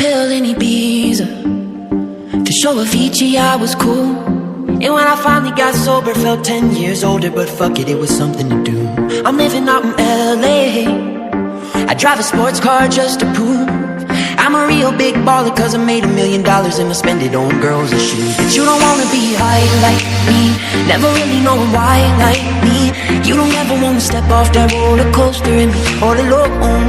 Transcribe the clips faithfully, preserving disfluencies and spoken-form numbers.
Still in Ibiza. To show Avicii I was cool. And when I finally got sober, felt ten years older, but fuck it, it was something to do. I'm living out in L A. I drive a sports car just to prove I'm a real big baller, 'cause I made a million dollars and I spend it on girls and shoes. But you don't wanna be high like me, never really knowing why like me. You don't ever wanna step off that roller coaster and be all alone.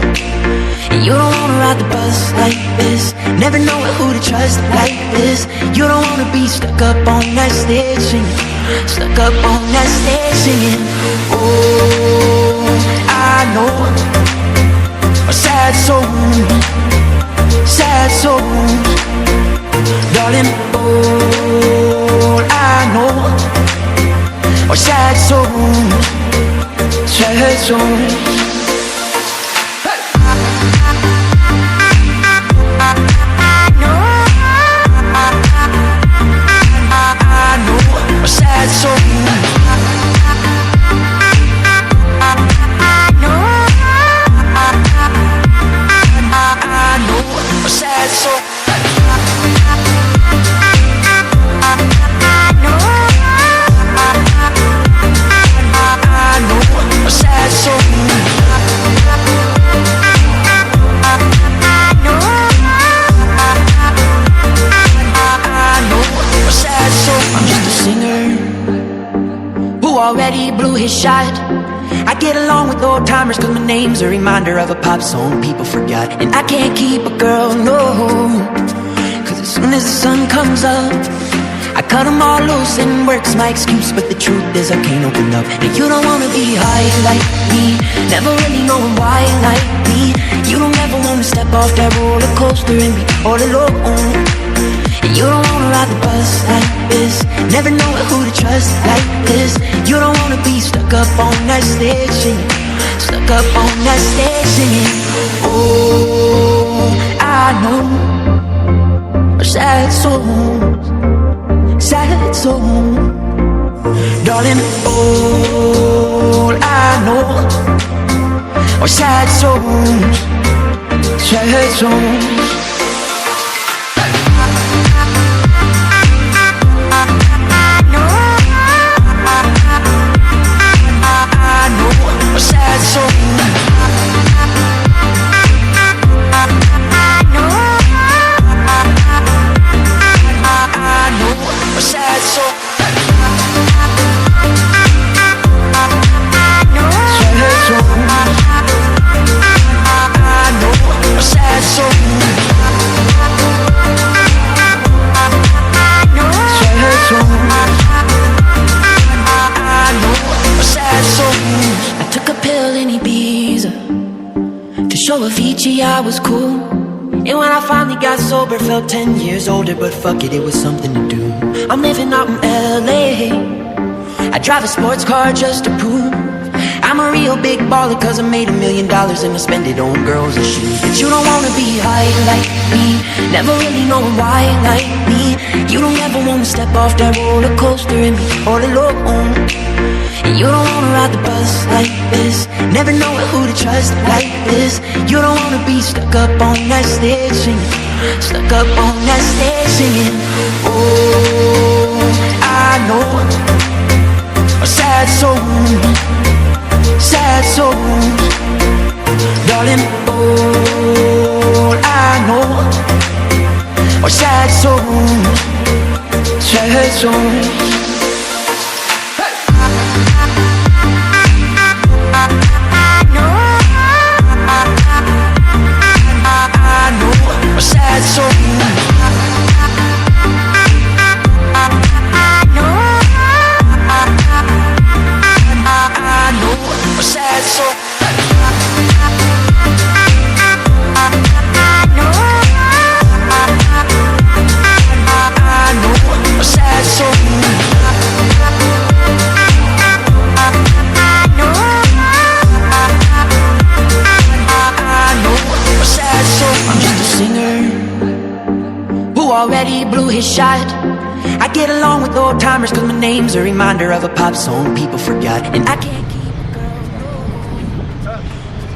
And you don't wanna ride the bus like this, never knowing who to trust like this. You don't wanna be stuck up on that stage singing, stuck up on that stage singing. Oh, I know a sad song, sad song, darling. All I know are sad songs, sad songs. I'm just a singer who already blew his shot. I get along with old timers 'cause my name's a reminder of a pop song people forgot. And I can't keep a girl, no. 'Cause as soon as the sun comes up, I cut 'em all loose and work's my excuse. But the truth is, I can't open up. And you don't wanna be high like me, never really knowing why like me. You don't ever wanna step off that roller coaster and be all alone. And you don't wanna ride the bus like this, never knowing who to trust like this. You don't wanna be stuck up on that stage singing, stuck up on that stage singing. Oh, I know a sad song, sad song, darling. All I know are sad songs, sad songs. I took a pill in Ibiza to show Avicii I was cool. And when I finally got sober, felt ten years older, but fuck it, it was something to do. I'm living out in L A. I drive a sports car just to prove I'm a real big baller, 'cause I made a million dollars and I spend it on girls and shoes. But you don't wanna be high like me, never really knowing why like me. You don't ever wanna step off that roller coaster and be all alone. And you don't wanna ride the bus like this, never knowing who to trust like this. You don't wanna be stuck up on that stage singing, stuck up on that stage singing. Oh, I know a sad song, sad song, darling. All I know are sad songs, sad songs. I'm just a singer who already blew his shot. I get along with old timers 'cause my name's a reminder of a pop song people forgot. And I can't keep a girl, no.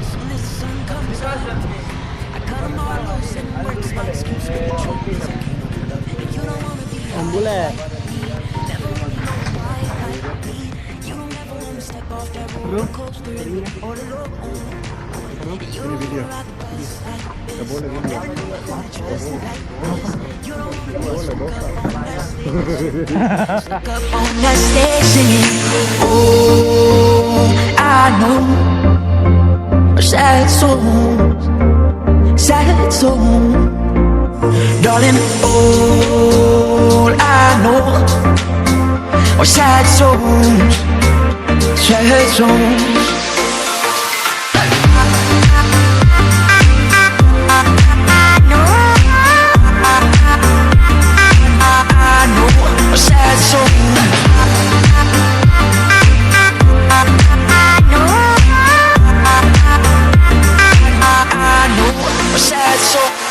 As soon as the sun comes up, I cut 'em all loose and work. Boleh. Bro, ini video. Nggak boleh video. Nggak boleh, dosa. Up on the stage singing, oh, I know sad songs, sad songs. Darling, all I know are sad songs, sad songs. I know, I know, sad songs. I know, I know, sad songs.